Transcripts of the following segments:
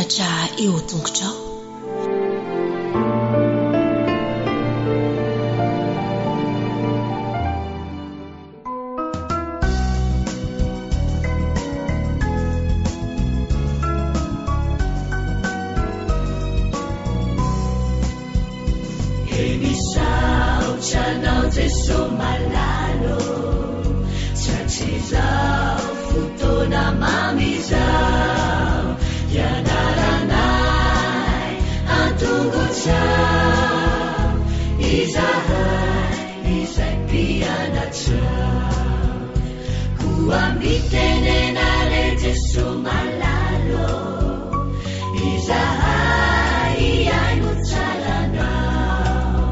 Mpianatra eo an-tongotrao. Misaotra anao Jeso malala ô, satria izao fotoana mamy izao hianaranay an-tongotrao izahay izay mpianatrao. Koa mitenena re Jeso malala ô, izahay hihaino tsara anao,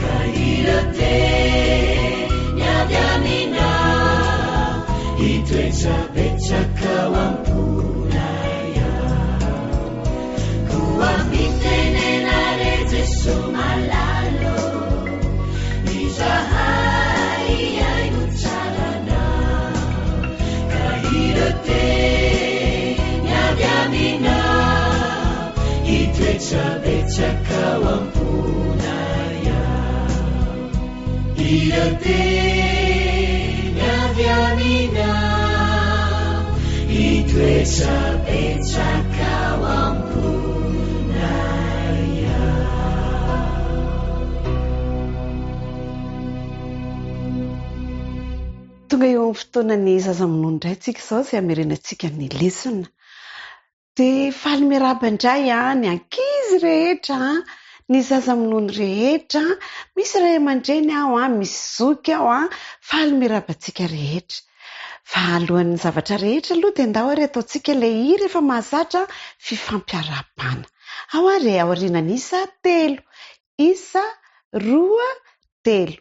ka ireo teny avy aminao hitoetra betsaka ao am-ponay ao. Koa mitenena re Jeso malala ô, izahay hihaino tsara anao, ka ireo teny avy aminao hitoetra betsaka ao am-ponay ao. Ireo teny avy aminao hitoetra betsaka ao am-ponay ao. Tonga eo amin'ny fotoanan'ny zaza minono indray tsika izao izay hamerenantsika ny lesona. Dia faly miarahaba indray ny ankizy rehetra, ny zaza minono rehetra, misy ray aman-dreny aho, misy zoky aho, faly miarahaba antsika rehetra. Fa alohan'ny zavatra rehetra aloha dia ndao ary ataontsika ilay hira efa mahazatra fifampiarahabana. Ao ary e, aorianan'ny isa telo. Isa, roa, telo.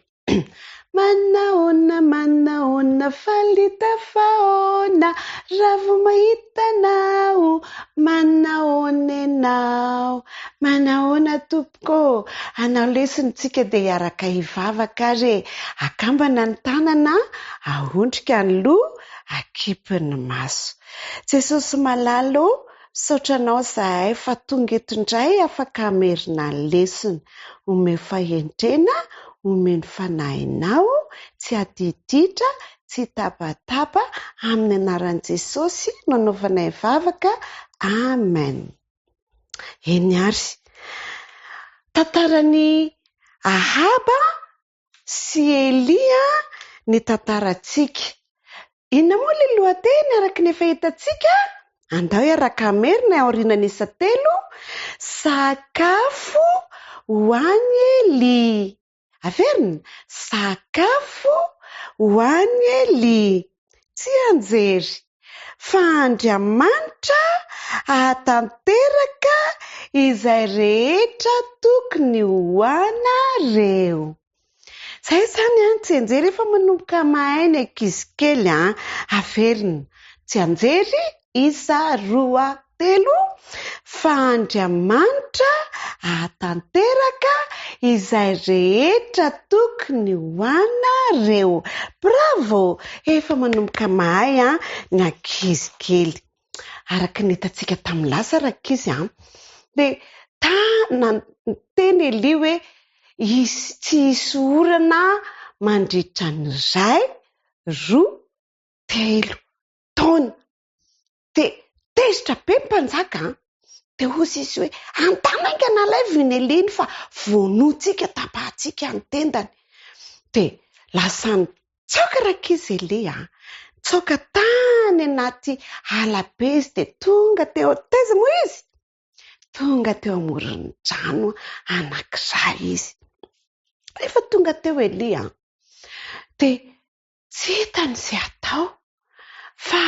Manahoana, manahoana, faly tafahoana, raha vao mahita anao, manahoana ianao. Manahoana tompoko ô, hanao lesona isika dia hiaraka hivavaka ary e. Akambana ny tanana, ahondrika ny loha, akipy ny maso. Jesosy malala ô, misaotra anao izahay fa tonga eto indray afaka hamerina ny lesona. Omeo fahendrena, omeo ny fanahinao, tsy hadiditra, tsy hitabataba, amin'ny anaran'i Jesosy no anaovanay vavaka, Amen. Eny ary. Tantaran'i Ahaba sy Elia ny tantarantsika. Inona moa ilay lohateny araka ny efa hitantsika? Andao hiaraka hamerina aorianan'ny isa telo, Sakafo ho an'i Elia. Averina, Sakafo ho an'i Elia. Tsianjery, fa Andriamanitra hahatanteraka izay rehetra tokony ho anareo. Zay zany an, tsianjery efa manomboka mahay ny ankizy kely an, averina, tsianjery isa roa telo, fa Andriamanitra hahatanteraka izay rehetra tokony ho anareo. Bravo! Efa manomboka mahay an ny ankizy kely. Araka ny hitantsika tamin'ny lasa rankizy an, dia ta niteny Elia hoe hisy tsy hisy orana mandritra ny iray, roa, telo taona. Dia tezitra be ny mpanjaka an, dia hoy izy hoe andana haingana alaivo iny Elia iny fa vonointsika, tapahantsika ny tendany. Dia lasa nitsoaka rankizy Elia an, nitsoaka tany anaty ala be izy dia tonga teo, taiza moa izy? Tonga teo amoron'ny rano anankiray izy. Rehefa tonga teo Elia an, dia Tsy hitany izay hatao fa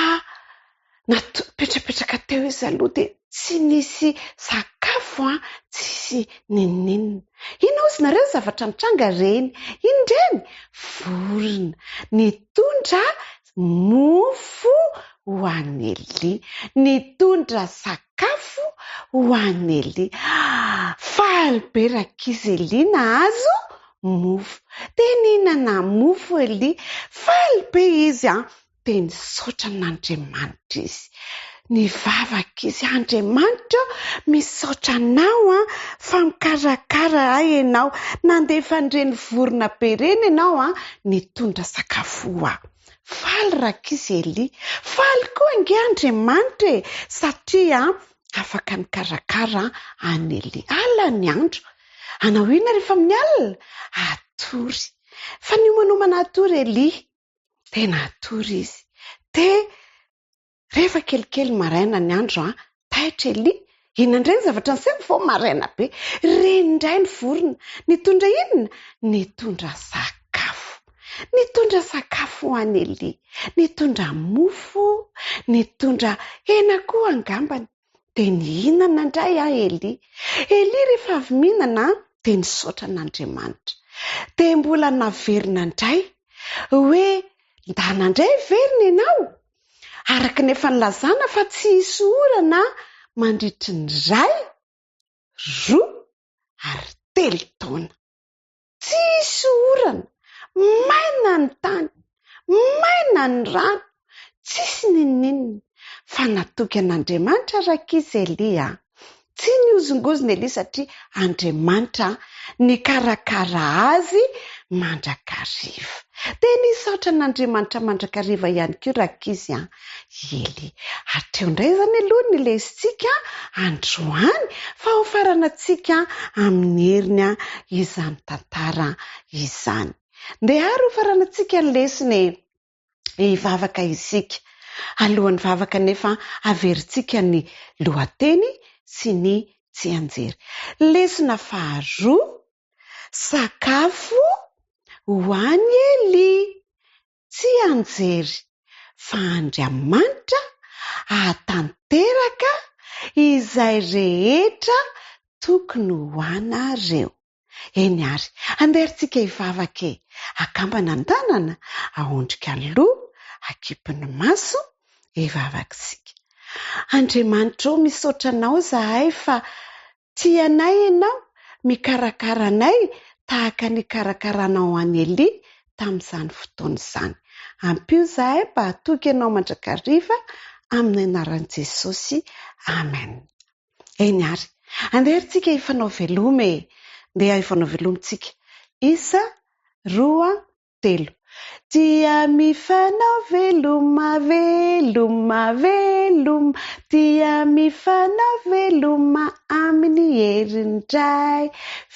nato- nipetrapetraka teo izy aloha dia tsy nisy sakafo an, tsisy n'inon'inona. Inona hozy nareo ny zavatra nitranga reny? Inona ireny? Vorona nitondra mofo ho an'i Elia, nitondra sakafo ho an'i Elia. Faly be rankizy Elia nahazo mofo. Dia nihinana mofo Elia. Faly be izy an! Dia nisaotra an'Andriamanitra izy. Nivavaka izy, Andriamanitra ô, misaotra Anao an, fa mikarakara ahy Ianao. Nandefa an'ireny vorona be ireny Ianao an, nitondra sakafo ho ahy. Faly rankizy Elia. Faly koa ange Andriamanitra e, satria afaka nikarakara an'i Elia. Alina ny andro. Hanao inona rehefa amin'ny alina? Hatory. Fa niomanomana hatory Elia. Dia natory izy. Dia Rehefa kelikely maraina ny andro an, taitra Elia, inona indray ny zavatra niseho vao maraina be? Reny indray ny vorona, nitondra inona? Nitondra sakafo. Nitondra sakafo ho an'i Elia, nitondra mofo, nitondra hena koa angambany. Dia nihinana indray an Elia. Elia rehefa avy mihinana dia nisaotra an'Andriamanitra. Dia mbola naverina indray hoe ndana indray heverina ianao? Araka ny efa nilazana fa tsy hisy orana mandritry ny iray, roa ary telo taona. Tsy hisy orana, maina ny tany, maina ny rano, tsisy n'inon'inona. Fa natoky an'Andriamanitra rankizy Elia a! Tsy nihozongozona Elia satria Andriamanitra nikarakara azy mandrakariva. Dia nisaotra an'Andriamanitra mandrakariva ihany koa rankizy a! I Elia. Hatreo indray izany aloha ny lesintsika androany fa ho faranantsika amin'ny heriny izany tantara izany. Ndeha ary ho faranantsika ny lesona e! Hivavaka isika. Alohan'ny vavaka anefa averintsika ny lohateny sy ny tsianjery. Lesona faharoa, sakafo ho an'i Elia. Tsianjery fa Andriamanitra hahatanteraka izay rehetra tokony ho anareo. Eny àry, andeha ry tsika hivavaka e! Akambana ny tanana, aondrika ny loha, akipy ny maso, hivavaka isika. Andriamanitra ô, misaotra Anao izahay fa tia anay Ianao, mikarakara anay tahaka ny nikarakaranao an'i Elia tamin'izany fotoana izany. Ampio izahay mba hatoky Anao mandrakariva, amin'ny anaran'i Jesosy. Amen. Eny ary. Andeha ary tsika hifanao veloma e! Ndeha hifanao veloma tsika. Isa, roa, telo. Dia mifanao veloma, veloma, veloma. Dia mifanao veloma amin'ny heriny Ray.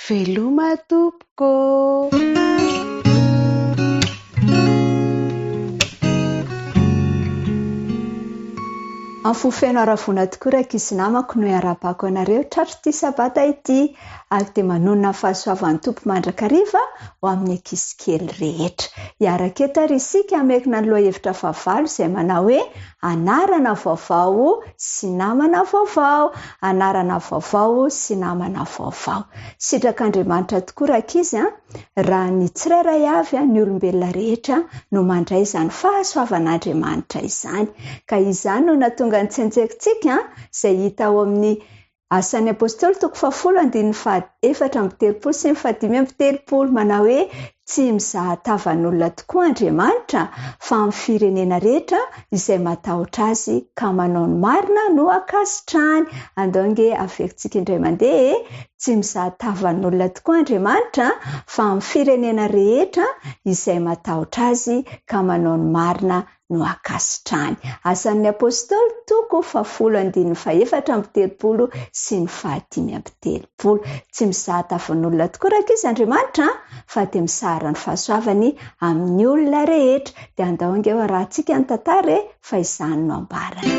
Veloma tompoko. Amin'ny fo feno haravoana tokoa rankizy namako no iarahabako anareo tratr'ity sabata ity ary dia manonona ny fahasoavan'ny Tompo mandrakariva ho amin'ny ankizy kely rehetra. Hiaraka eto ary isika hamerina ny lohahevitra fahavalo izay manao hoe anarana vaovao sy namana vaovao, anarana vaovao sy namana vaovao. Sitrak'Andriamanitra tokoa rankizy an! Raha ny tsirairay avy, ny olombelona rehetra no mandray izany fahasoavan'Andriamanitra izany. Ka izany no nahatonga ny tsentserintsika, izay hita ao amin'ny Asan'ny Apostoly toko fahafolo andininy faha 34 sy ny faha 35, manao hoe, Tsy mizaha tavan'olona tokoa Andriamanitra, fa amin'ny firenena rehetra izay matahotra Azy ka manao ny marina no ankasitrahany. Andao ange averintsika indray mandeha e! Tsy mizaha tavan'olona tokoa Andriamanitra fa amin'ny firenena rehetra izay matahotra Azy ka manao ny marina no ankasitrahany. Asan'ny Apostoly toko fahafolo andininy fahefatra amby telopolo sy ny fahadimy amby telopolo. Tsy mizaha tavan'olona tokoa rankizy Andriamanitra fa dia misahara ny fahasoavany amin'ny olona rehetra. Dia andao ange ho arahantsika ny tantara e fa izany no ambarany.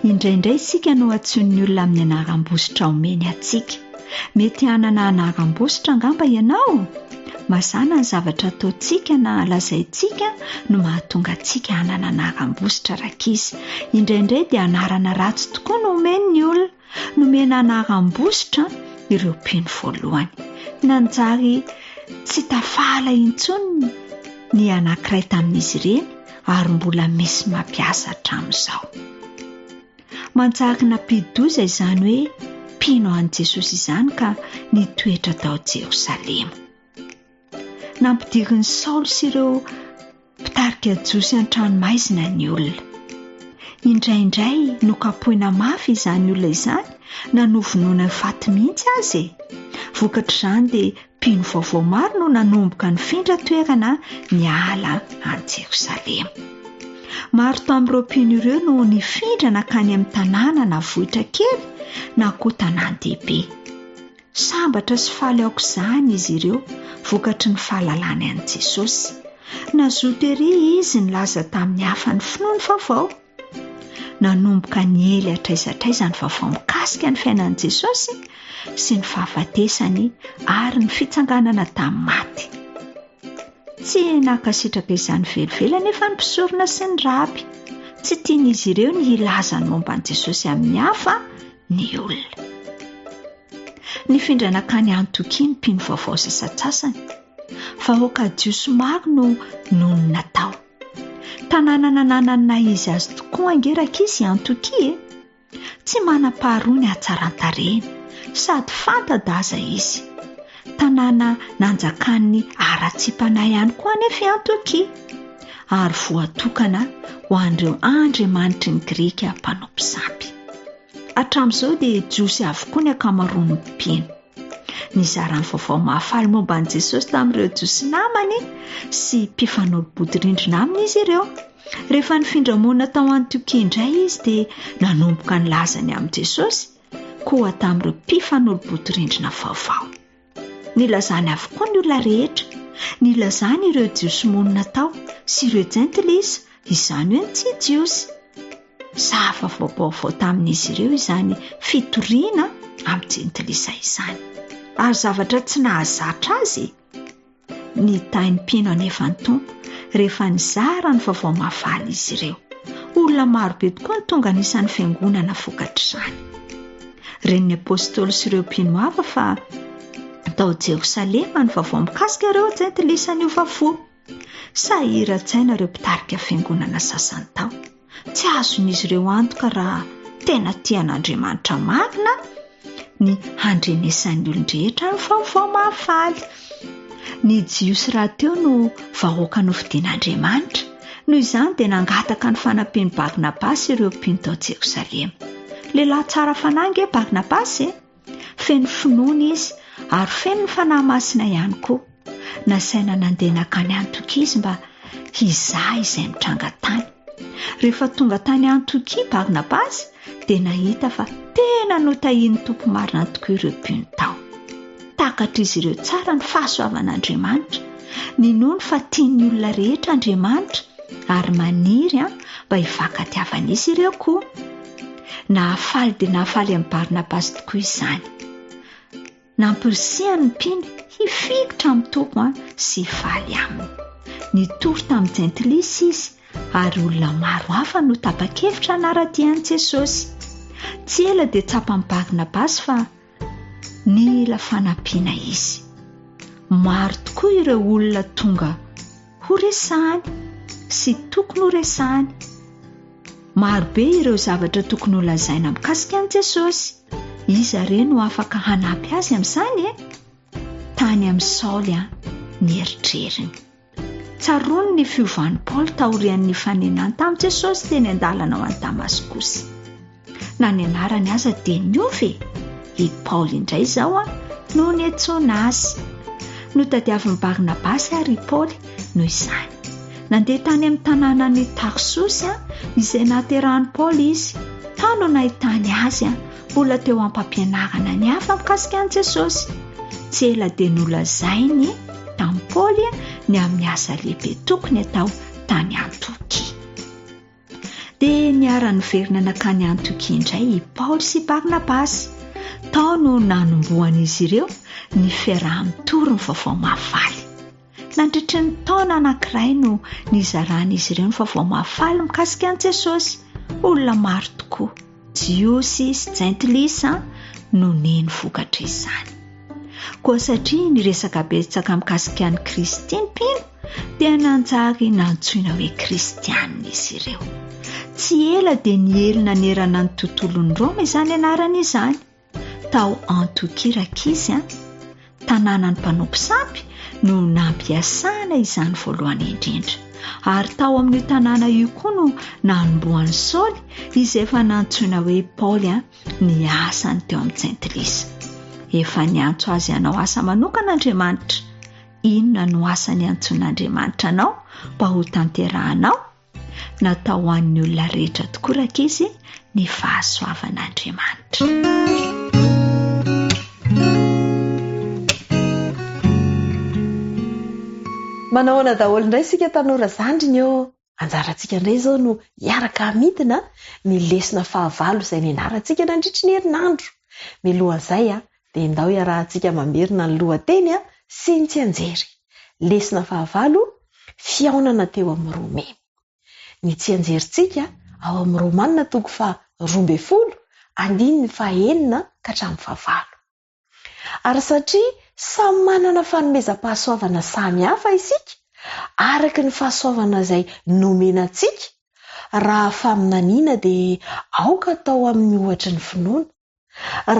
Indraindray isika no antsoin'ny olona amin'ny anaram-bositra omeny antsika. Mety hanana anaram-bositra angamba ianao? Mazàna ny zavatra ataontsika na lazaintsika no mahatonga antsika hanana anaram-bositra rankizy. Indraindray dia anarana ratsy tokoa no omen'ny olona. Nomena anaram-bositra ireo mpino voalohany. Nanjary tsy tafala intsony ny anankiray tamin'izy ireny ary mbola misy mampiasa hatramin'izao. Manjary nampidi-doza izany hoe mpino an'i Jesosy izany ka nitoetra tao Jerosalema. Nampidirin'i Saoly sy ireo mpitarika jiosy an-tranomaizina ny olona. Indraindray nokapohina mafy izany olona izany na novonoina ho faty mihitsy aza e! Vokatr'izany dia mpino vaovao maro no nanomboka nifindra toerana niala an'i Jerosalema. Maro tamin'ireo mpino ireo no nifindra nankany amin'ny tanàna na vohitra kely na koa tanàn-dehibe. Sambatra sy faly aok'izany izy ireo vokatry ny fahalalany an'i Jesosy. Nazoto erỳ izy nilaza tamin'ny hafa ny finoany vaovao. Nanomboka niely hatraiza hatraiza ny vaovao mikasika ny fiainan'i Jesosy sy ny fahafatesany ary ny fitsanganana tamin'ny maty. Tsy nankasitraka izany velively anefa ny mpisorona sy ny raby. Tsy tian'izy ireo ny hilaza ny momba an'i Jesosy amin'ny hafa ny olona. Nifindra nankany Antiokia ny mpino vaovao sasantsasany. Vahoaka jiosy maro no nonina tao. Tanàna nanana ny naha izy azy tokoa ange rankizy i Antiokia e! Tsy manam-paharoa ny hatsaran-tarehiny, sady fanta-daza izy. Tanàna nanjakan'ny haratsiam-panahy ihany koa anefa i Antiokia, ary voatokana ho an'ireo andriamanitry ny Grika mpanompo sampy. Hatramin'izao dia Jiosy avokoa ny ankamaroan'ny mpino. Nizara ny vaovao mahafaly momba an'i Jesosy tamin'ireo Jiosy namany sy mpifanolo-bodirindrina aminy izy ireo. Rehefa nifindra monina tao Antiokia indray izy dia nanomboka nilaza ny amin'i Jesosy koa tamin'ireo mpifanolo-bodirindrina vaovao. Nilazany avokoa ny olona rehetra. Nilazany ireo Jiosy monina tao sy ireo Jentilisa, izany hoe ny tsy Jiosy. Zava-vaovao tamin'izy ireo izany fitoriana amin'ny Jentilisa izany, ary zavatra tsy nahazatra azy. Nitahy ny mpino anefa ny Tompo rehefa nizara ny vaovao mahafaly izy ireo. Olona maro be tokoa no tonga anisan'ny fiangonana vokatr'izany. Ren'ny apostoly sy ireo mpino hafa fa tao Jerosalema ny vaovao mikasika ireo Jentilisa niova fo. Sahiran-tsaina ireo mpitarika fiangonana sasany tao. Tsy azon'izy ireo antoka raha tena tia an'Andriamanitra marina ny handrenesan'ny olon-drehetra ny vaovao mahafaly. Ny Jiosy rahateo no vahoaka nofidin'Andriamanitra. Noho izany dia nangataka ny fanampian'i Barnabasy ireo mpino tao Jerosalema. Lehilahy tsara fanahy ange Barnabasy e! Feno finoana izy ary feno ny Fanahy Masina ihany koa. Nasaina nandeha nankany Antiokia izy mba hizaha izay mitranga tany. Rehefa tonga tany Antiokia Barnabasy dia nahita fa tena notahian'ny Tompo marina tokoa ireo mpino tao. Takatr'izy ireo tsara ny fahasoavan'Andriamanitra. Ninoany fa tian'ny olona rehetra Andriamanitra ary maniry mba hifankatiavan'izy ireo koa. Nahafaly dia nahafaly an'i Barnabasy tokoa izany. Nampirisihany ny mpino hifikitra amin'ny Tompo sy hifaly aminy. Nitory tamin'ny Jentilisa izy ary olona maro hafa no tapa-kevitra hanara-dia an'i Jesosy. Tsy ela dia tsapan'i Barnabasy fa nila fanampiana izy. Maro tokoa ireo olona tonga horesahany sy tokony horesahany. Maro be ireo zavatra tokony holazaina mikasika an'i Jesosy. Iza re no afaka hanampy azy amin'izany e? Tany amin'i Saoly ny eritreriny. Tsaroany ny fiovan'i Paoly taorian'ny nifanenany tamin'i Jesosy teny an-dalana ho any Damaskosy. Na ny anarany aza dia niova e! I Paoly indray izao no niantsoana azy. Notadiavin'i Barnabasy àry i Paoly noho izany. Nandeha tany amin'ny tanànan'i Tarsosy izay nahaterahan'i Paoly izy. Tao no nahitany azy mbola teo am-pampianarana ny hafa mikasika an'i Jesosy. Tsy ela dia nolazainy tamin'i Paoly ny amin'ny asa lehibe tokony hatao tany Antiokia. Dia niara-niverina nankany Antiokia indray i Paoly sy Barnabasy. Tao no nanombohan'izy ireo ny fiaraha-mitory ny vaovao mahafaly. Nandritry ny taona anankiray no nizaran'izy ireo ny vaovao mahafaly mikasika an'i Jesosy. Olona maro tokoa, Jiosy sy Jentilisa, no nino vokatr'izany. Koa satria niresaka betsaka mikasika an'i Kristy ny mpino, dia nanjary nantsoina hoe Kristianina izy ireo. Tsy ela dia niely nanerana ny tontolon'i Roma izany anarana izany. Tao Antiokia Rankizy, tanànan'ny mpanompo sampy, no nampiasana izany voalohany indrindra. Ary tao amin'io tanàna io koa no nanombohan'i Saoly, izay efa nantsoina hoe Paoly, ny asany teo amin'ny jentilisa. Efa niantso azy hanao asa manokana Andriamanitra. Inona no asa niantsoan'Andriamanitra anao mba hotanterahanao? Natao ho an'ny olona rehetra tokoa rankizy ny fahasoavan'Andriamanitra. Manao ahoana daholo indray isika tanora zandriny ô! Anjarantsika indray izao no hiaraka hamidina ny lesona fahavalo izay nianarantsika nandritry ny herinandro. Milohan'izay dia ndao hiarahantsika mamerina ny lohateny sy ny tsianjery. Lesona fahavalo, Fihaonana teo amin'ny roa memy. Ny tsianjerintsika ao amin'ny Romana toko faha 12, andininy faha enina ka hatramin'ny faha valo. Ary satria samy manana fanomezam-pahasoavana samy hafa isika, araka ny fahasoavana izay nomena antsika, raha faminaniana dia aoka atao amin'ny ohatry ny finoana,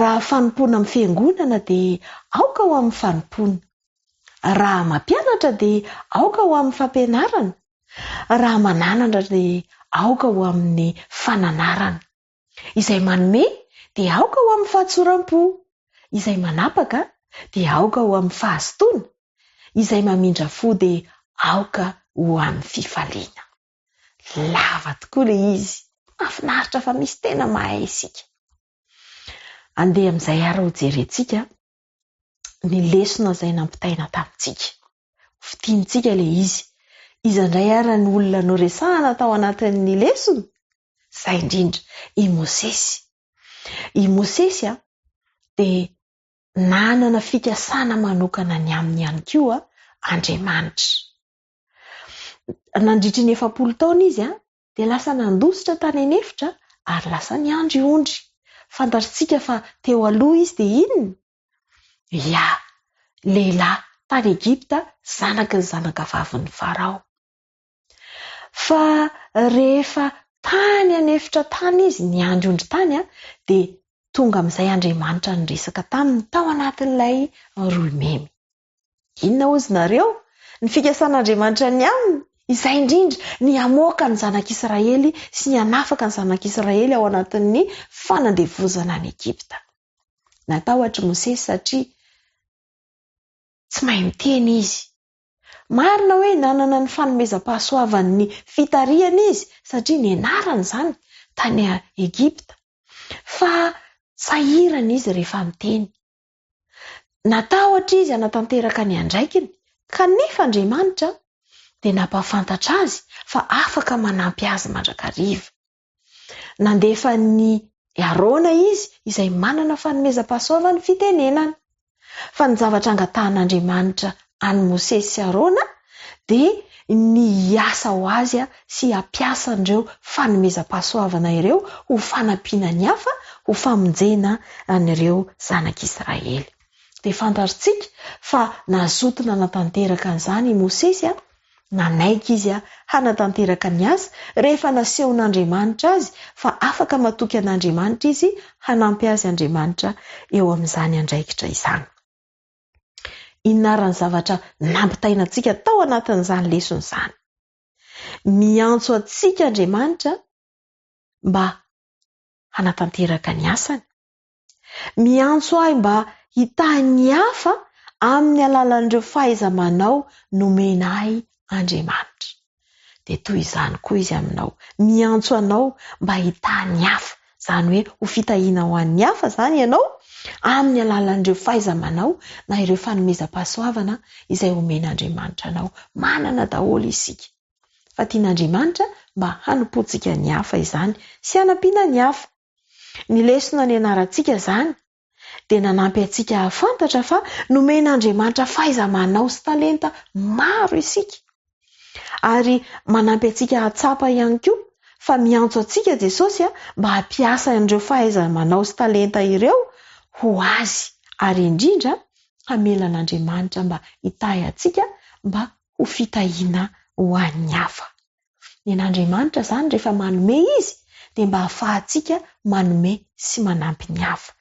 raha fanompoana amin'ny fiangonana dia aoka ho amin'ny fanompoana, raha mampianatra dia aoka ho amin'ny fampianarana, raha mananatra dia aoka ho amin'ny fananarana. Izay manome dia aoka ho amin'ny fahatsoram-po, izay manapaka dia aoka ho amin'ny fahazotoana, izay mamindra fo dia aoka ho amin'ny fifaliana. Lava tokoa ilay izy, mahafinaritra fa misy tena mahay isika. Andeha amin'izay ary hojerentsika ny lesona izay nampitaina tamintsika. Hofintinintsika ilay izy. Iza indray ary ny olona noresahana tao anatin'ny lesona? Izay indrindra, i Mosesy. I Mosesy dia nanana fikasana manokana ny aminy ihany koa Andriamanitra. Nandritry ny 40 taona izy dia lasa nandositra tany an'efitra ary lasa niandry ondry. Fantatritsika fa teo aloha izy dia inona? Ia, lehilahy tany Egypta zanaky ny zanakavavin'i Farao. Fa rehefa tany an'efitra tany izy, niandry ondry tany, dia tonga amin'izay Andriamanitra niresaka taminy tao anatin'ilay roimemy. Inona hozy nareo? Ny fikasan'Andriamanitra ny aminy? Izay indrindra, ny hamoaka ny zanak'Israely sy ny hanafaka ny zanak'Israely ao anatin'ny fanandevozana any Egypta. Natahotra Mosesy satria tsy mahay miteny izy. Marina hoe nanana ny fanomezam-pahasoavan'ny fitarihana izy satria nianarany izany tany Egypta. Fa sahirana izy rehefa miteny. Natahotra izy hanatanteraka ny andraikiny, kanefa Andriamanitra dia nampahafantatra azy fa afaka manampy azy mandrakariva. Nandefa an'i Arona izy izay manana fanomezam-pahasoavan'ny fitenenana. Fa ny zavatra angatahan'Andriamanitra an'i Mosesy sy Arona dia ny hiasa ho azy sy hampiasa an'ireo fanomezam-pahasoavana ireo ho fanampiana ny hafa, ho famonjena an'ireo zanak'Israely. Dia fantatrtsika fa nazoto nanatanteraka an'izany i Mosesy, nanaiky izy hanatanteraka ny asa rehefa nasehon'Andriamanitra azy fa afaka matoky an'Andriamanitra izy, hanampy azy Andriamanitra eo amin'izany andraikitra izany. Inona ary ny zavatra nampitaina antsika tao anatin'izany lesona izany? Miantso antsika Andriamanitra mba hanatanteraka ny asany. Miantso ahy mba hitahy ny hafa amin'ny alalan'ireo fahaiza-manao nomena ahy Andriamanitra. Dia toy izany koa Izy aminao. Miantso anao mba hitahy ny hafa, izany hoe ho fitahiana ho an'ny hafa izany ianao amin'ny alalan'ireo fahaiza-manao na ireo fanomezam-pahasoavana izay omen'Andriamanitra anao. Manana daholo isika. Fa tian'Andriamanitra mba hanompoantsika ny hafa izany sy hanampiana ny hafa. Ny lesona nianarantsika izany dia nanampy antsika hahafantatra fa nomen'Andriamanitra fahaiza-manao sy talenta maro isika. Ary manampy antsika hahatsapa ihany koa fa miantso antsika Jesosy mba hampiasa an'ireo fahaiza-manao sy talenta ireo ho Azy, ary indrindra hamela an'Andriamanitra mba hitahy antsika mba ho fitahiana ho an'ny hafa. Ny an'Andriamanitra izany rehefa manome Izy dia mba hahafahantsika manome sy manampy ny hafa.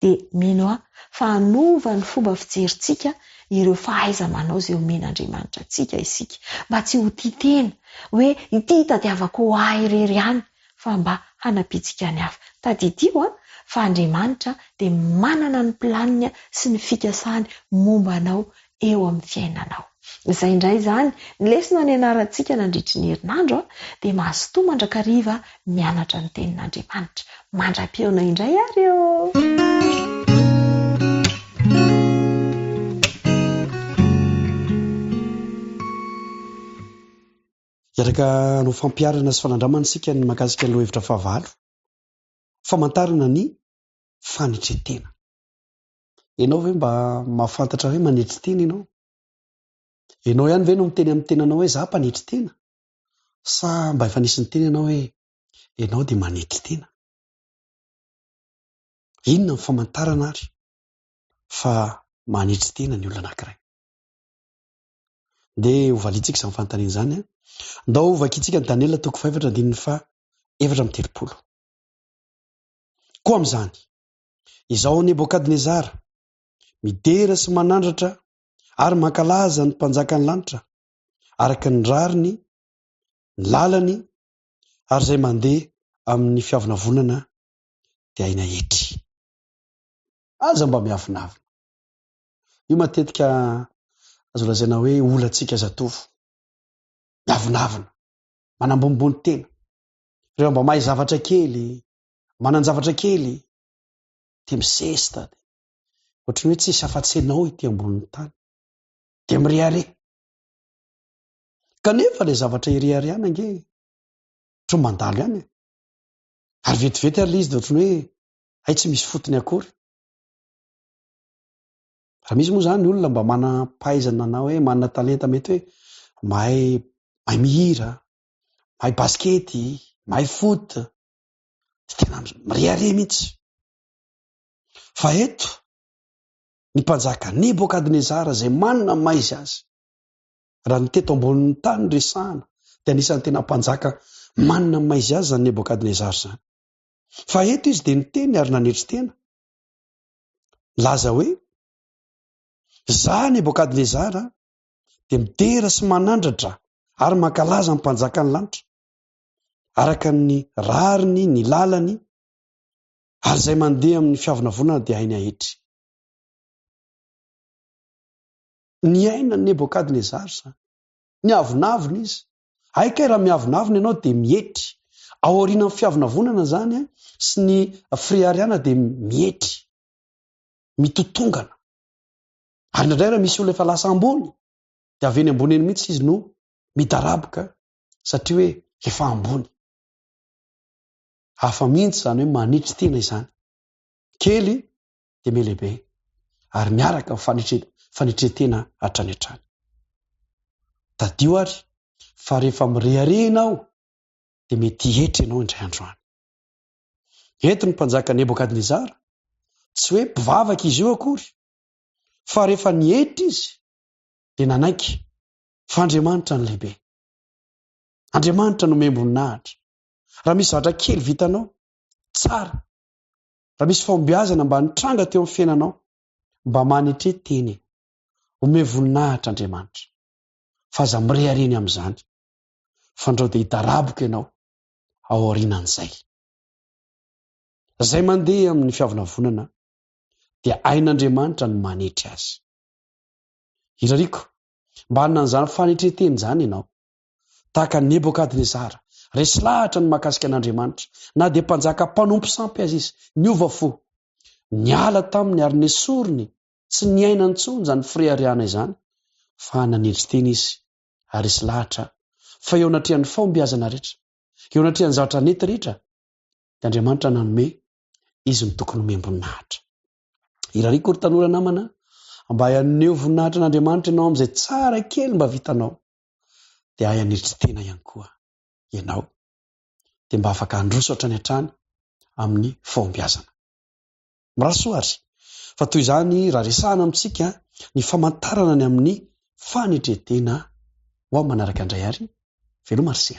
Dia mino aho fa hanova ny fomba fijerintsika ireo fahaiza-manao izay omen'Andriamanitra antsika isika, mba tsy ho tia tena, hoe ity itadiavako ho ahy irery ihany, fa mba hanampiantsika ny hafa. Tadidio fa Andriamanitra dia manana ny planiny sy ny fikasany momba anao eo amin'ny fiainanao. Izay indray izany ny lesona nianarantsika nandritry ny herinandro dia mazotoa mandrakariva mianatra ny tenin'Andriamanitra. Mandra-pihaona indray ary ô! Hiaraka hanao fampiharana sy fanandramana isika ny mahakasika ny lohahevitra fahavalo, famantarana ny fanetren-tena. Ianao ve mba mahafantatra hoe manetry tena ianao? Ianao ihany ve no miteny amin'ny tenanao hoe za mpanetry tena? Sa mba efa nisy niteny ianao hoe ianao dia manetry tena? Inona ny famantarana ary fa manetry tena ny olona anankiray? Ndeha hovaliantsika izany fanontaniana izany. Ndao hovakintsika ny Daniela toko fahefatra andininy faha 34. Koa amin'izany, izaho Nebokadnezara, midera sy manandratra ary mankalaza ny mpanjakan'ny lanitra, araka ny rariny, ny lalany, ary izay mandeha amin'ny fiavonavonana dia aina hetry. Aza mba miavonavona. Io matetika azo lazaina hoe olantsika zatovo. Miavonavona, manambonimbony tena. Rehefa mba mahay zavatra kely, manan-javatra kely, dia misesta. Ohatran'ny hoe tsisy afa-tsy ianao ety ambonin'ny tany. Dia mirehareha. Kanefa ilay zavatra ireharehana ange, ohatran'ny mandalo ihany e. Ary vetivety ary ilay izy dia ohatran'ny hoe hay tsy misy fotony akory. Raha misy moa izany olona mba manam-pahaizana na hoe manana talenta mety hoe mahay mahay mihira, mahay basikety, mahay foot, dia tena mirehareha mihitsy. Fa eto, ny mpanjaka Nebokadnezara izay manana ny maha izy azy, raha ny teto ambonin'ny tany no resahana, dia anisan'ny tena mpanjaka manana ny maha izy azy izany Nebokadnezara izany. Fa eto izy dia niteny ary nanetry tena, Nilaza hoe, Izaho Nebokadnezara dia midera sy manandratra ary mankalaza ny mpanjakan'ny lanitra, araka ny rariny, ny lalany, ary izay mandeha amin'ny fiavonavonana dia hainy ahetry. Niaina Nebokadnezara izany. Niavonavona izy. Hay kay raha miavonavona ianao dia mietry. Ao aorianan'ny fiavonavonana izany sy ny fireharehana dia mietry. Mitotongana. Ary indraindray raha misy olona efa lasa ambony dia avy eny ambony eny mihitsy izy no midaraboka satria hoe efa ambony. Hafa mihitsy izany hoe manetry tena izany. Kely dia mihalehibe ary miaraka amin'ny fanetren-tena hatrany hatrany. Tadidio ary fa rehefa mirehareha ianao dia mety hihetra ianao indray andro any. Eto ny mpanjaka Nebokadnezara, tsy hoe mpivavaka izy io akory, fa rehefa nihetra izy dia nanaiky fa Andriamanitra no lehibe. Andriamanitra no omem-boninahitra. Raha misy zavatra kely vitanao, tsara. Raha misy fahombiazana mba nitranga teo amin'ny fiainanao, mba manetre tena e. Omeo voninahitra Andriamanitra. Fa aza mirehareha ny amin'izany, fandrao dia hidaraboka ianao ao aorianan'izay. Izay mandeha amin'ny fiavonavonana dia hain'Andriamanitra ny manetry azy. Irariako mba hanana an'izany fanetren-tena izany ianao. Tahaka an'i Nebokadnezara, resy lahatra ny mahakasika an'Andriamanitra, na dia mpanjaka mpanompo sampy aza izy, niova fo, niala taminy ary nesoriny, tsy niaina intsony izany fireharehana izany, fa nanetry tena izy ary resy lahatra fa eo anatrehan'ny fahombiazana rehetra, eo anatrehan'ny zavatra nety rehetra, dia Andriamanitra nanome, izy no tokony homem-boninahitra. Irariako ry tanora namana, mba haneho voninahitra an'Andriamanitra ianao amin'izay tsara kely mba vitanao. dia hay hanetry tena ihany koa ianao, dia mba afaka handroso hatrany hatrany amin'ny fahombiazana. Mirary soa ary fa toy izany raha resahana amintsika ny famantarana ny amin'ny fanetren-tena ho amin'ny manaraka indray ary veloma ry se.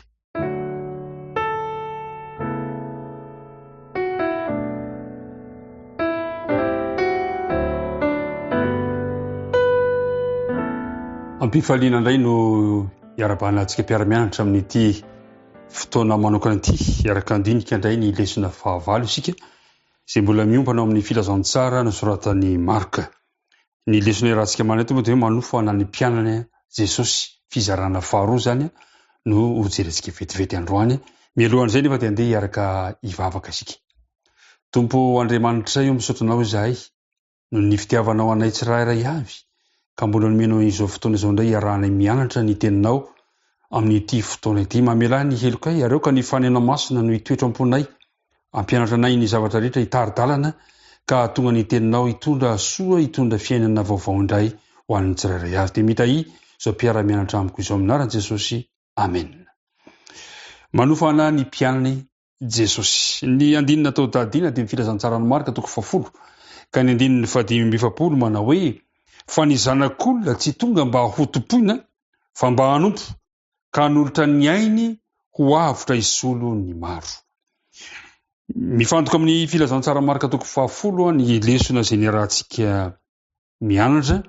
Am-pifaliana indray no iarahabana antsika mpiara-mianatra amin'ity fotoana manokana ity. Hiaraka handinika indray ny lesona fahavalo isika, izay mbola miompana ao amin'ny filazantsara nosoratan'i Marka. Ny lesona iarahantsika manana eto moa dia hoe manofana ny mpianany Jesosy. Fizarana faharoa izany no hojerentsika vetivety androany. Mialohan'izay nefa dia andeha hiaraka hivavaka isika. Tompo Andriamanitray o, misaotra Anao izahay noho ny fitiavanao anay tsirairay avy ka mbola nomenao izao fotoana izao indray hiarahanay mianatra ny teninao amin'ity fotoana ity. Mamelà ny helokay ary aoka ny Fanahinao Masina no hitoetra am-ponay hampianatra anay ny zavatra rehetra hitari-dalana ka hahatonga ny teninao hitondra soa hitondra fiainana vaovao indray ho an'ny tsirairay avy. Dia mitahia izao mpiara-mianatra amiko izao amin'ny anaran'i Jesosy. Amena. Manofana ny mpianany Jesosy. Ny andininy natao tadiana dia ny Filazantsaran'i Marka toko fahafolo ka ny andininy fahadimy amby 40 manao hoe, Fa ny Zanak'olona tsy tonga mba hotompoina fa mba hanompo ka hanolotra ny ainy ho avotra hisolo ny maro. Mifantoka amin'ny Filazantsaran'i Marka toko fahafolo ny lesona izay niarahantsika mianatra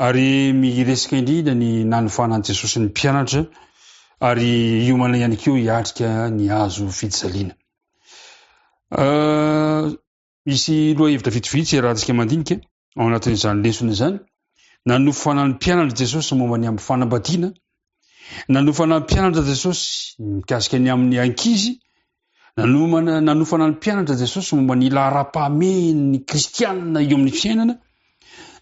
ary miresaka indrindra ny nanofana an'i Jesosy ny mpianatra ary hiomana ihany koa hiatrika ny hazo fijaliana. Ah, misy lohahevitra vitsivitsy iarahantsika mandinika ao anatin'izany lesona izany. Nanofana ny mpianatra Jesosy momba ny amin'ny fanambadiana. Nanofana ny mpianatra Jesosy mikasika ny amin'ny ankizy. Nanomana, nanofana ny mpianatra Jesosy momba ny laharam-pahamehan'ny kristianina eo amin'ny fiainana.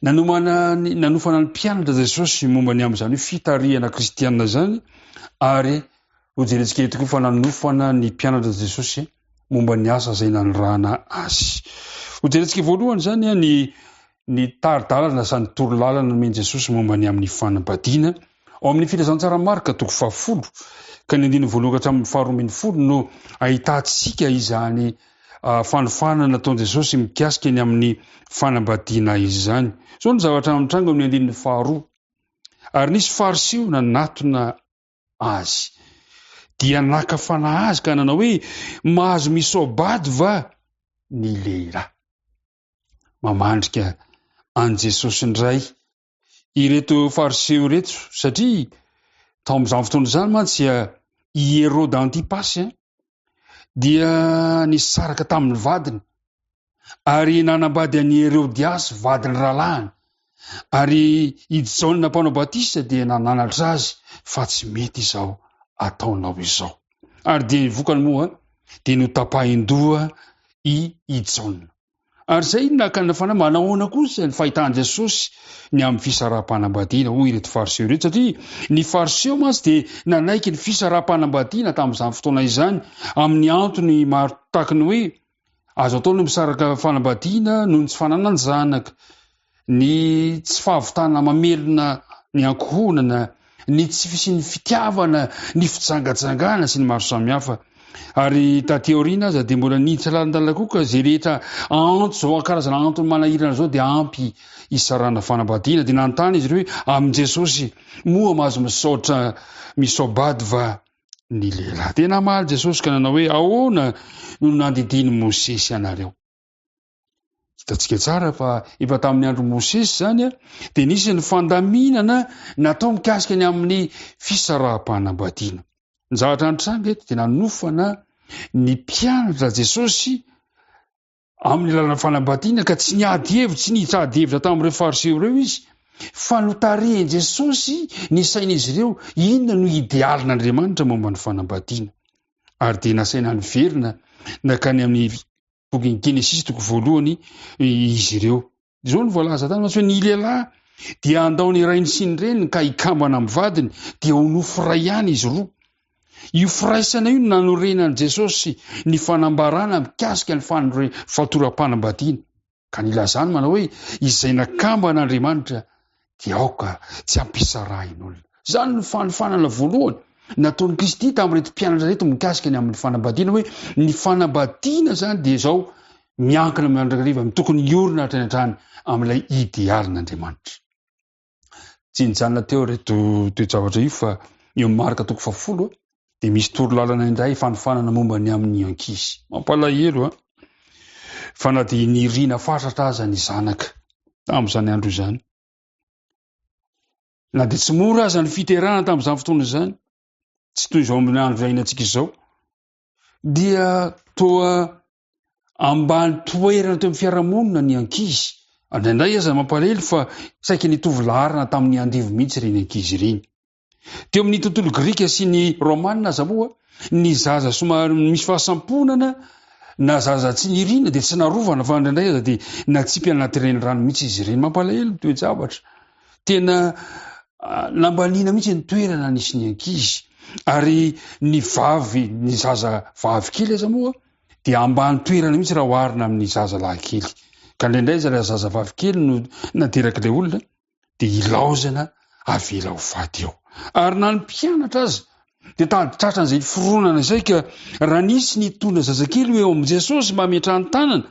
Nanomana ny, nanofana ny mpianatra Jesosy momba ny amin'izany hoe fitarihana kristianina izany, ary hojerentsika eto koa fa nanofana ny mpianatra Jesosy momba ny asa izay nanirahana azy. Hojerentsika voalohany izany ny ny tari-dalana sa ny toro-lalana nomen'i Jesosy momba ny amin'ny fanambadiana. Ao amin'ny Filazantsara Marka toko fahafolo ka ny andininy voalohany ka hatramin'ny faharoa ambin'ny folo no ahitantsika izany ah, fanofanana nataon'i Jesosy mikasika ny amin'ny fanambadiana izany. Izao ny zavatra mitranga amin'ny andininy faharoa. Ary nisy Fariseo nanatona azy. Dia naka fanahy azy ka nanao hoe, mahazo misaobady va ny lehilahy? Mamandrika an'i Jesosy indray ireto Fariseo ireto satria tao amin'izany fotoana izany mantsy i Heroda Antipasy dia nisaraka tamin'ny vadiny ary nanambady an'i Herodiasy vadin'ny rahalahiny ary i Jaona mpanao batisa dia nananatra azy fa tsy mety izao ataonao izao. Ary dia ny vokany moa dia notapahin-doha i i Jaona. Ary izay no nakana fanahy, manahoana kosa ny fahitan'i Jesosy ny amin'ny fisaraham-panambadiana, hoy ireto Fariseo ireto, satria ny Fariseo mantsy dia nanaiky ny fisaraham-panambadiana tamin'izany fotoana izany, amin'ny antony maro tahaky ny hoe azo atao ny misaraka fanambadiana noho ny tsy fananan-janaka, ny tsy fahavitana mamelona ny ankohonana, ny tsy fisian'ny fitiavana, ny fijangajangana sy ny maro samihafa. Ary taty aoriana aza dia mbola niditra lalindalina koa ka izay rehetra antso izao karazana antony manahirana izao dia ampy hisarahana fanambadiana. Dia nanontany izy ireo hoe amin'i Jesosy, moa mahazo misaotra misaobady va ny lehilahy? Dia namaly Jesosy ka nanao hoe ahoana no nandidian'i Mosesy anareo? Hitantsika tsara fa efa tamin'ny andron'i Mosesy izany dia nisy ny fandaminana natao mikasika ny amin'ny fisaraham-panambadiana. Ny zavatra nitranga eto dia nanofana ny mpianatra Jesosy amin'ny alalan'ny fanambadiana ka tsy niady hevitra, tsy niditra ady hevitra tamin'ireo Fariseo ireo izy fa notarihin'i Jesosy ny sain'izy ireo inona no idealin'Andriamanitra momba ny fanambadiana. Ary dia nasaina niverina nankany amin'ny Bokin'ny Genesisy toko voalohany izy ireo. Izao no voalaza tany mantsy hoe ny lehilahy dia handao ny rainy sy ny reniny ka hikambana amin'ny vadiny dia ho nofo iray ihany izy roa. Io firaisana io no nanorenan'i Jesosy ny fanambarana mikasika ny fatoram-panambadiana. Ka nilazany manao hoe izay nakamban'Andriamanitra dia aoka tsy hampisarahin'olona. Izany no fanofanana voalohany nataon'i Kristy tamin'ireto mpianatra ireto mikasika ny amin'ny fanambadiana hoe ny fanambadiana izany dia izao miankina mandrakariva amin'ny tokony hiorina hatrany hatrany amin'ilay idealin'Andriamanitra. Tsy nijanona teo ireto toe-javatra io fa eo amin'ny Marka toko fahafolo dia misy torolalana indray fanofanana momba ny amin'ny ankizy. Mampalahelo a! Fa na dia nirina fatratra aza ny zanaka tamin'izany andro izany. Na dia tsy mora aza ny fiterahana tamin'izany fotoana izany, tsy toy izao amin'ny andro iainantsika izao, dia toa ambany toerana teo amin'ny fiarahamonina ny ankizy. Indraindray aza mampalahelo fa saika nitovy laharana tamin'ny andevo mihitsy ireny ankizy ireny. Teo amin'ny tontolo grika sy ny romana aza moa, ny zaza somary misy fahasamponana na zaza tsy nirina dia tsy narovana fa indraindray aza dia natsipy anaty renirano mihitsy izy ireny. Mampalahelo ny toe-javatra. Tena nambaniana mihitsy ny toerana nisy ny ankizy. Ary ny vavy, ny zaza vavy kely aza moa dia ambany toerana mihitsy raha oharina amin'ny zaza lahy kely. Ka indraindray aza raha zaza vavy kely no naterak'ilay olona dia ilaozana avela ho faty eo. Ary na ny mpianatra aza dia tady tratran'izay fironana izay ka raha nisy nitondra zazakely ho eo amin'i Jesosy mba hametrahany tanana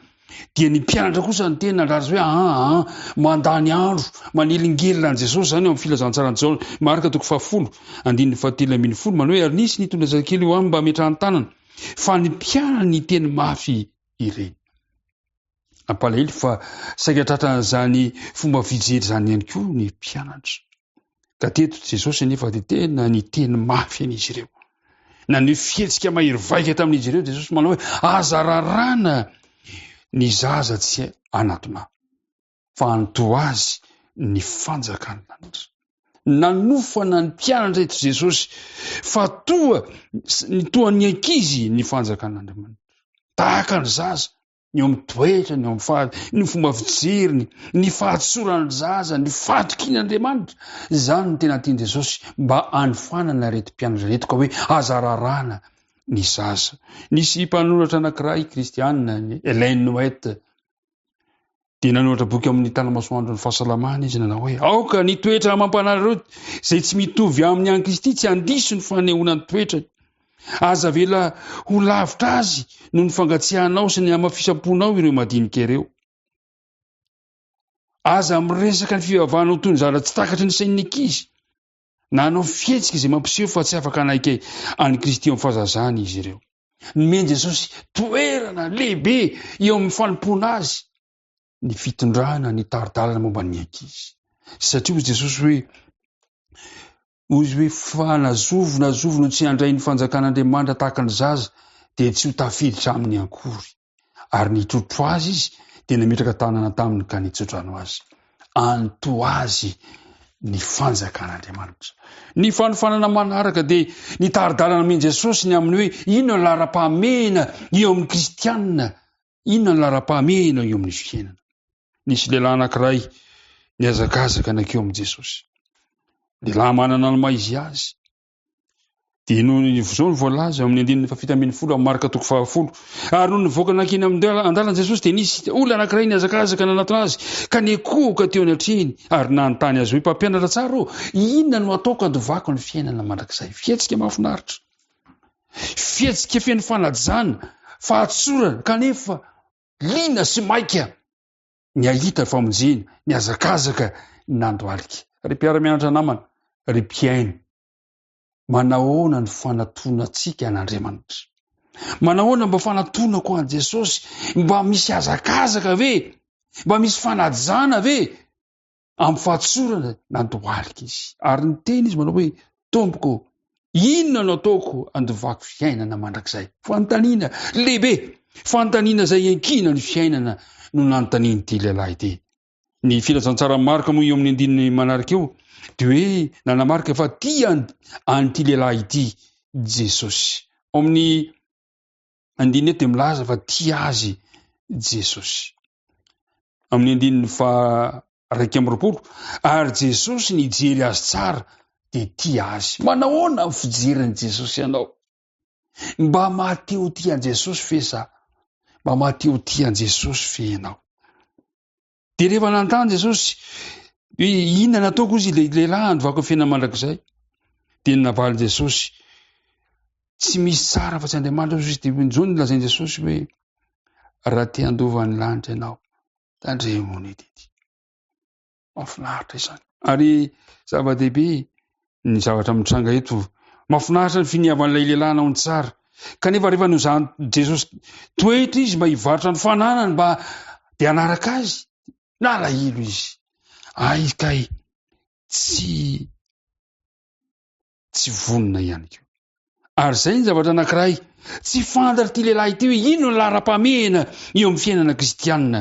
dia ny mpianatra kosa ny teny nandrara hoe aa aa mandany andro manelingelina an'i Jesosy izany eo amin'ny filazantsaran'i Jaona Marka toko fahafolo andininy fahatelo ambin'ny folo manao hoe ary nisy nitondra zazakely eo aminy mba hametrahany tanana fa ny mpianany niteny mafy ireny. Nampalahelo fa saika tratran'izany fomba fijery izany ihany koa ny mpianatra. Ka teto Jesosy anefa dia tena niteny mafy an'izy ireo. Naneho fihetsika mahery vaika tamin'izy ireo Jesosy manao hoe aza raràna ny zaza tsy hanatona fa antoa azy ny fanjakan'ny lanitra. Nanofana ny mpianatra eto Jesosy fa toa ny toa ny ankizy ny fanjakan'Andriamanitra. Tahaka ny zaza ny eo amin'ny toetrany, eo amin'ny faha, ny fomba fijeriny, ny fahatsoran'ny zaza, ny fahatokiany Andriamanitra. Izany no tena tian'i Jesosy mba hanofanana ireto mpianatra ireto ka hoe aza raràna ny zaza. Nisy mpanoratra anankiray kristianina, Ellen White, dia nanoratra boky amin'ny tanamasoandron'ny fahasalamana izy nanao hoe aoka ny toetra amam-panahinareo izay tsy mitovy amin'ny an'i Kristy tsy handiso ny fanehoana ny toetrany. Aza avela ho lavitra azy noho ny fangatsiahanao sy ny hamafisam-ponao ireo madinika ireo. Aza miresaka ny fivavahana ho toy ny zavatra tsy takatry ny sain'ny ankizy, na hanao fihetsika izay mampiseho fa tsy afaka hanaiky an'i Kristy eo amin'ny fahazazany izy ireo. Nomen'i Jesosy toerana lehibe eo amin'ny fanompoana azy ny fitondrana ny tari-dalana momba ny ankizy. Satria hoy Jesosy hoe, hoy izy hoe fa na zovy na zovy no tsy handray ny fanjakan'Andriamanitra tahaka ny zaza dia tsy ho tafiditra aminy ankory. Ary nitrotro azy izy dia nametraka tanana taminy ka nitsodrano azy. Anto azy ny fanjakan'Andriamanitra. Ny fanofanana manaraka dia ny tari-dalana nomen'i Jesosy ny amin'ny hoe inona ny laharam-pahamehana eo amin'ny kristianina, inona ny laharam-pahamehana eo amin'ny fiainana. Nisy lehilahy anankiray nihazakazaka nankeo amin'i Jesosy. Lehilahy manana ny maha izy azy. Dia noho ny izao no voalaza eo amin'ny andininy fahafito ambin'ny folo amin'ny Marka toko fahafolo. Ary nony nivoaka nankeny an-dalana Jesosy dia nisy olona anankiray nihazakazaka nanatona azy ka nikohoka teo anatrehiny ary nanontany azy hoe, Mpampianatra tsara ô, inona no ataoko handovako ny fiainana mandrakizay? Fihetsika mahafinaritra. Fihetsika feno fanajana, fahatsorana, kanefa liana sy maika ny hahita famonjena, nihazakazaka nandohalika. Ry mpiara-mianatra namana, ry mpihaino, manahoana ny fanatonantsika an'Andriamanitra? Manahoana mba fanatonako an'i Jesosy? Mba misy hazakazaka ve? Mba misy fanajana ve? Amin'ny fahatsorana nandohalika izy. Ary niteny izy manao hoe, Tompoko, inona no ataoko handovako fiainana mandrakizay? Fanontaniana lehibe, fanontaniana izay iankinan'ny fiainana no nanontanian'ity lehilahy ity. Ny filazantsaran'i Marka moa eo amin'ny andininy manaraka eo dia hoe nanamarika fa tia an'ity lehilahy ity Jesosy. Ao amin'ny andininy eto dia milaza fa tia azy Jesosy. Amin'ny andininy faha 21, ary Jesosy nijery azy tsara dia tia azy. Manahoana ny fijerin'i Jesosy anao? Mba maha-te ho tia an'i Jesosy ve za? Mba maha-te ho tia an'i Jesosy ve ianao? Dia rehefa nanontany Jesosy hoe inona nataoko izy ilay lehilahy handovako ny fiainana mandrakizay, dia navalin'i Jesosy tsy misy tsara fa tsy Andriamanitra izy dia injony no lazain'i Jesosy hoe raha te handova ny lanitra ianao, tandremo ny didy. Mahafinaritra izany. Ary zava-dehibe ny zavatra mitranga eto. Mahafinaritra ny finiavan'ilay lehilahy hanao ny tsara. Kanefa rehefa nozahan'i Jesosy toetra izy mba hivarotra ny fananany mba dia hanaraka azy, nalahelo izy. Ay kay! Tsy tsy vonona ihany koa. Ary izay ny zavatra anankiray tsy fantatr'ity lehilahy ity hoe inona ny laharam-pahamehana eo amin'ny fiainana kristianina.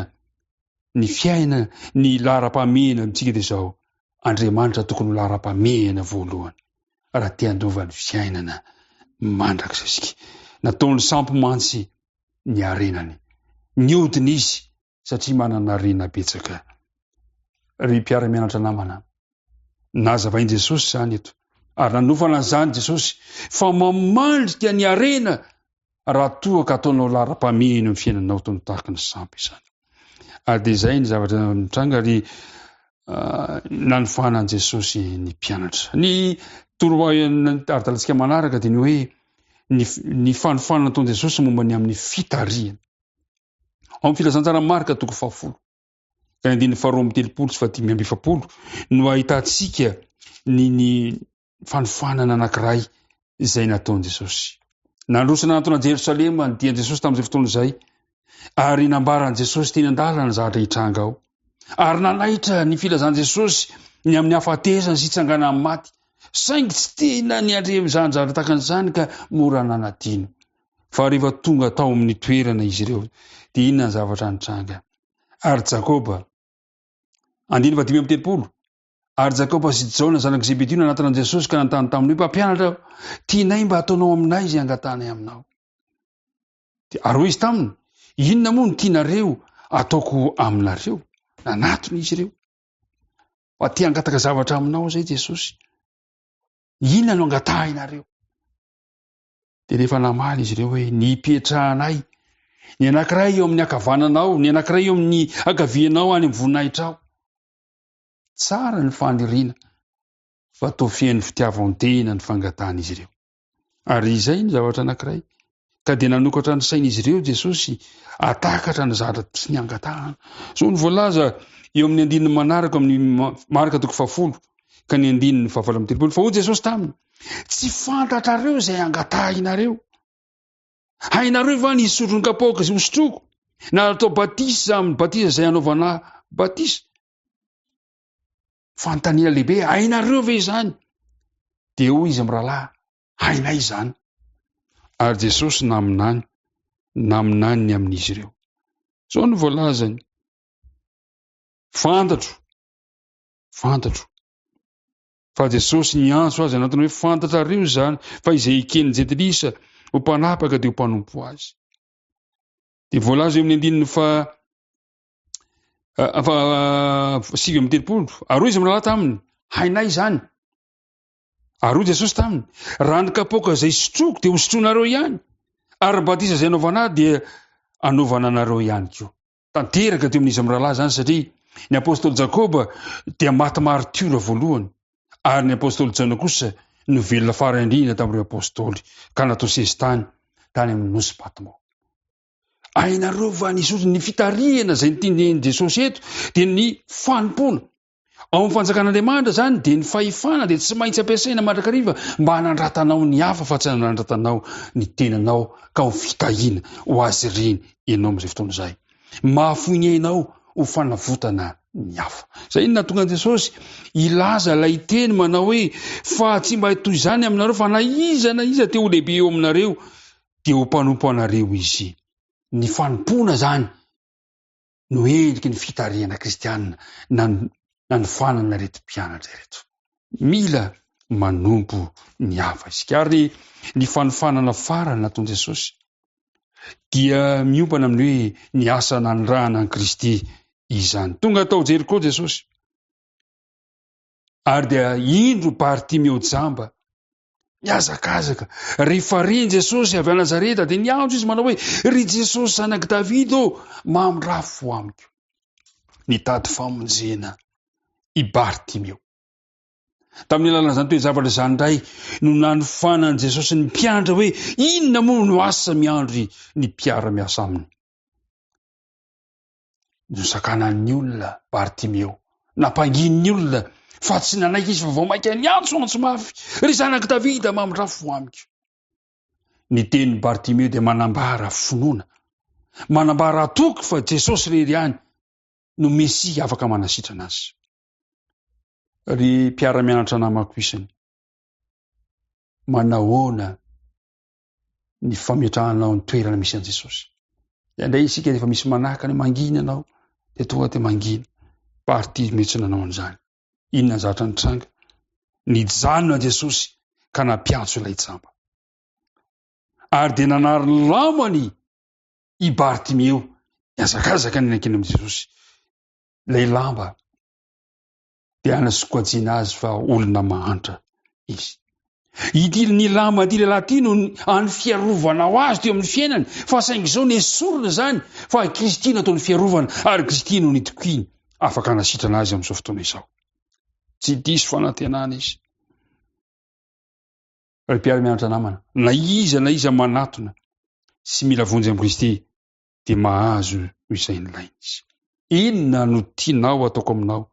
Ny fiainana, ny laharam-pahamehana amintsika dia izao, Andriamanitra tokony ho laharam-pahamehana voalohany raha te handova ny fiainana mandrakizay isika. Nataony sampy mantsy ny harenany. Niodina izy satria manana harena betsaka. Ry mpiara-mianatra namana, nazavain'i Jesosy izany eto ary nanofana an'izany Jesosy fa mamandrika ny harena raha toa ka ataonao laharam-pahamehana eo amin'ny fiainanao toy ny tahaky ny sampy izany. Ary dia izay ny zavatra nitranga ary ah, nanofana an'i Jesosy ny mpianatra. Ny torohay ara-dalantsika manaraka dia ny hoe ny, ny fanofanana nataon'i Jesosy momba ny amin'ny fitarihana. Ao amin'ny filazantsara Marka toko fahafolo, ka ny andininy faharoa amby telopolo sy fahadimy amby efapolo no ahitantsika ny ny fanofanana anankiray izay nataon'i Jesosy. Nandroso nanatona an'i Jerosalema ny dian'i Jesosy tamin'izay fotoana izay, ary nambaran'i Jesosy teny an-dalana ny zavatra hitranga ao. Ary nanaitra ny filazan'i Jesosy ny amin'ny hafatesany sy hitsanganan'ny maty. Saingy tsy tena niandry izany zavatra tahaka an'izany ka mora nanadino. Fa rehefa tonga tao amin'ny toerana izy ireo, dia inona ny zavatra nitranga? Ary Jakoba, andininy fahadimy amby telopolo, ary Jakoba sy Jaona zanak'i Zebedio nanatona an'i Jesosy ka nanontany taminy hoe, Mpampianatra, tianay mba hataonao aminay izay angatahanay aminao. Dia ary hoy izy taminy, Inona moa no tianareo ataoko aminareo? Nanatona izy ireo. Fa te hangataka zavatra aminao izay Jesosy. Inona no angatahinareo? Dia rehefa namaly izy ireo hoe, Ny hipetrahanay, ny anankiray eo amin'ny ankavananao, ny anankiray eo amin'ny ankavianao any amin'ny voninahitrao. Tsara ny faniriana, fa toa feno fitiavan-tena ny fangatahan'izy ireo. Ary izay ny zavatra anankiray. Ka dia nanokatra ny sain'izy ireo Jesosy hahatakatra ny zavatra tiany hangatahana. Izao no voalaza eo amin'ny andininy manaraka amin'ny Marka toko fahafolo ka ny andininy fahavalo amby telopolo. Fa hoy Jesosy taminy, Tsy fantatrareo izay angatahinareo. Hainareo va ny hisotro ny kapoaka izay hosotroko, na hatao batisa amin'ny batisa izay hanaovana batisa? Fanontaniana lehibe, hainareo ve izany? Dia hoy izy mirahalahy, hainay izany. Ary Jesosy naminany, naminany ny amin'izy ireo. Izao no voalazany, fantatro, fantatro, fa Jesosy niantso azy anatiny hoe fantatrareo izany fa izay eken'ny jentilisa ho mpanapaka dia ho mpanompo azy. Dia voalaza eo amin'ny andininy fa fa 39 ary hoy izy mirahalahy taminy hainay izany ary hoy Jesosy taminy raha ny kapoaka izay sotroiko dia hosotroinareo ihany ary ny batisa izay anaovana ahy dia anaovana anareo ihany koa. Tanteraka teo amin'izy mirahalahy izany satria ny apostoly Jakoba dia maty maritiora voalohany ary ny apostoly Jaona kosa no velona farany indrindra tamin'ireo apostoly ka natao sesitany tany amin'ny nosy Patmo. Hainareo va ny sosony ny fitarihana izay notendren'i Jesosy eto dia ny fanompoana. Ao amin'ny fanjakan'Andriamanitra izany dia ny fahefana dia tsy maintsy ampiasaina mandrakariva mba hanandratanao ny hafa fa tsy hanandratanao ny tenanao ka ho fitahiana ho azy ireny ianao amin'izay fotoana izay. Mahafoy ny ainao ho fanavotana ny hafa. Izay no nahatonga an'i Jesosy hilaza ilay teny manao hoe fa tsy mba toy izany aminareo fa na iza na iza te ho lehibe eo aminareo dia ho mpanompo anareo izy. Ny fanompoana izany no endriky ny fitarihana kristianina nanofanana ireto mpianatra ireto. Mila manompo ny hafa isika. Ary ny fanofanana farany nataon'i Jesosy dia miompana amin'ny hoe ny asa nanirahana an'i Kristy izany. Tonga tao Jeriko Jesosy. Ary dia indro Bartimeo jamba Nihazakazaka. Rehefa ren'i Jesosy avy any Nazareta, dia niantso izy manao hoe, Ry Jesosy zanak'i Davida ô, mamindrafo amiko. Nitady famonjena i Bartimeo. Tamin'ny alalan'izany toe-javatra izany indray no nanofanan'i Jesosy ny mpianatra hoe inona moa no asa miandry ny mpiara-miasa aminy. Nosakanan'ny olona Bartimeo, nampangin'ny olona fa tsy nanaiky izy fa vao mainka niantsoantso mafy, Ry zanak'i Davida, mamindrafo amiko. Ny tenin'i Bartimeo dia manambara finoana, manambara toky fa Jesosy irery ihany no Mesia afaka manasitrana azy. Ry mpiara-mianatra namako isany, manahoana ny fametrahanao ny toerana misy an'i Jesosy? Indraindray isika rehefa misy manakana mangina ianao dia tonga dia mangina. Bartimeo tsy nanao an'izany. Inona ny zavatra nitranga? Nijanona Jesosy ka nampiantso ilay jamba. Ary dia nanary ny lambany i Bartimeo, nihazakazaka ny nankeny amin'i Jesosy. Ilay lamba dia anasokajiana azy fa olona mahantra izy. Ity ny lamba ity lehilahy ity no any fiarovana ho azy teo amin'ny fiainany, fa saingy izao nesorina izany fa Kristy nataony fiarovana ary Kristy no nitokiany afaka hanasitrana azy amin'izao fotoana izao. Tsy diso fanantenana izy. Ry mpiara-mianatra namana, na iza na iza manatona sy mila vonjy amin'i Kristy dia mahazo izay nilainy izy. Inona no tianao ataoko aminao?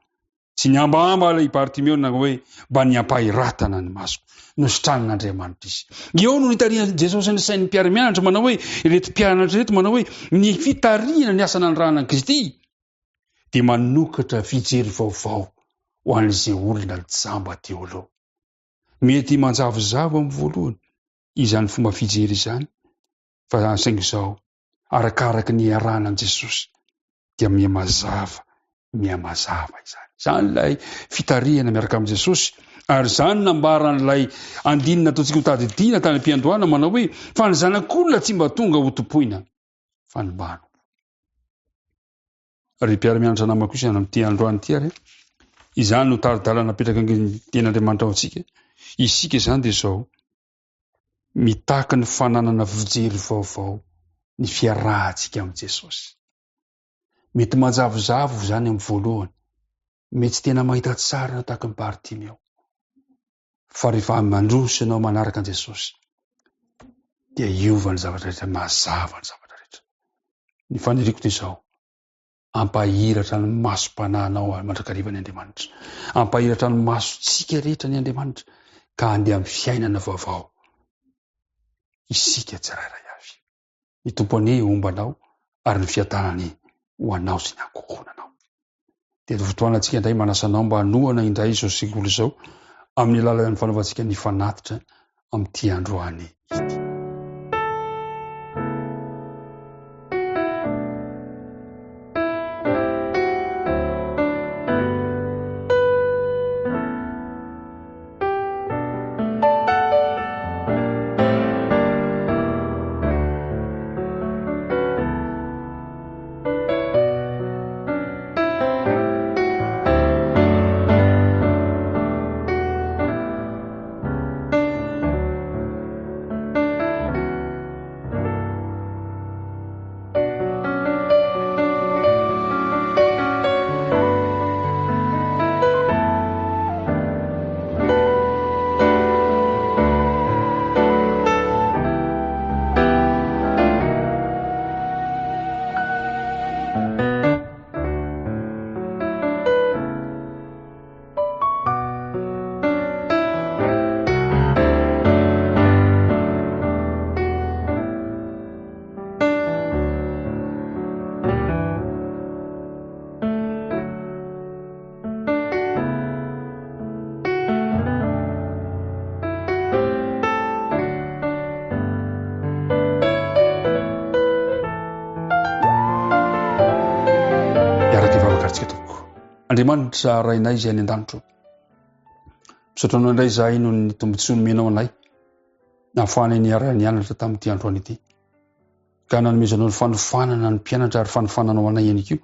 Tsy nihambahamba ilay Bartimeo na hoe mba ny hampahiratana ny masoko. Nositranin'Andriamanitra izy. Eo no nitarihan'i Jesosy ny sain'ny mpiara-mianatra manao hoe ireto mpianatra ireto manao hoe ny fitarihana ny asa nanirahana an'i Kristy dia manokatra fijery vaovao ho an'izay olona jamba teo aloha. Mety manjavozavo amin'ny voalohany izany fomba fijery izany fa saingy izao arakaraka ny iarahana amin'i Jesosy dia miha-mazava, miha-mazava izany. Izany ilay fitarihana miaraka amin'i Jesosy ary izany nambaran'ilay andininy nataontsika ho tadidiana tany am-piandohana manao hoe fa ny zanak'olona tsy mba tonga ho tompoina fa ny mba hanompo. Ry mpiara-mianatra namako isany amin'ity androany ity ary izany no tari-dalana napetraka ny tenin'Andriamanitra ho antsika. Isika izany dia izao mitaky ny fananana fijery vaovao ny fiarahantsika amin'i Jesosy. Mety manjavozavo izany amin'ny voalohany, mety tsy tena mahita tsara ianao tahaka ny Bartimeo. Fa rehefa mandroso ianao manaraka an'i Jesosy, dia hiova ny zavatra rehetra, mazava ny zavatra rehetra. Ny faniriako dia izao, Ampahiratra ny masom-panahinao mandrakariva ny Andriamanitra. Ampahiratra ny masontsika rehetra ny Andriamanitra ka handeha amin'ny fiainana vaovao isika tsirairay avy. Ny Tompo anie homba anao ary ny fiadanany ho anao sy ny ankohonanao. Dia fotoanantsika indray manasa anao mba hanohana indray izao sekoly izao amin'ny alalan'ny fanaovantsika ny fanatitra amin'ity androany ity. Hiaraka hivavaka antsika tompoko. Andriamanitra Rainay izay any an-danitra. Misaotra anao indray izahay noho ny tombontsoa nomenao anay. Nahafahana niara-nianatra tamin'ity androany ity. Ka nanomezanao ny fanofanana ny mpianatra ary fanofanana ho anay ihany koa.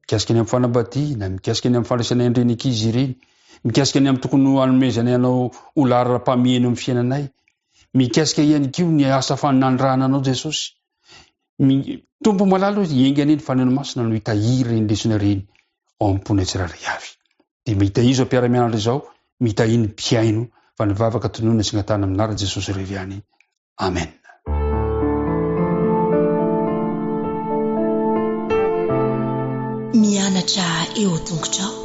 Mikasika ny amin'ny fanambadiana, mikasika ny amin'ny fandraisanay an'ireny ankizy ireny, mikasika ny amin'ny tokony hanomezanay anao ho laharam-pahamehana eo amin'ny fiainanay, mikasika ihany koa ny asa fanandrana anao Jesosy. Tompo malala hoy enga anie ny Fanahy Masina no hitahiry ireny lesona ireny ao am-ponay tsirairay avy. Dia mitahizo izao mpiara-mianatra izao, mitahiy ny mpihaino fa ny vavaka tononina sy angatahana amin'ny anaran'i Jesosy irery ihany. Amen. Mianatra eo an-tongotrao.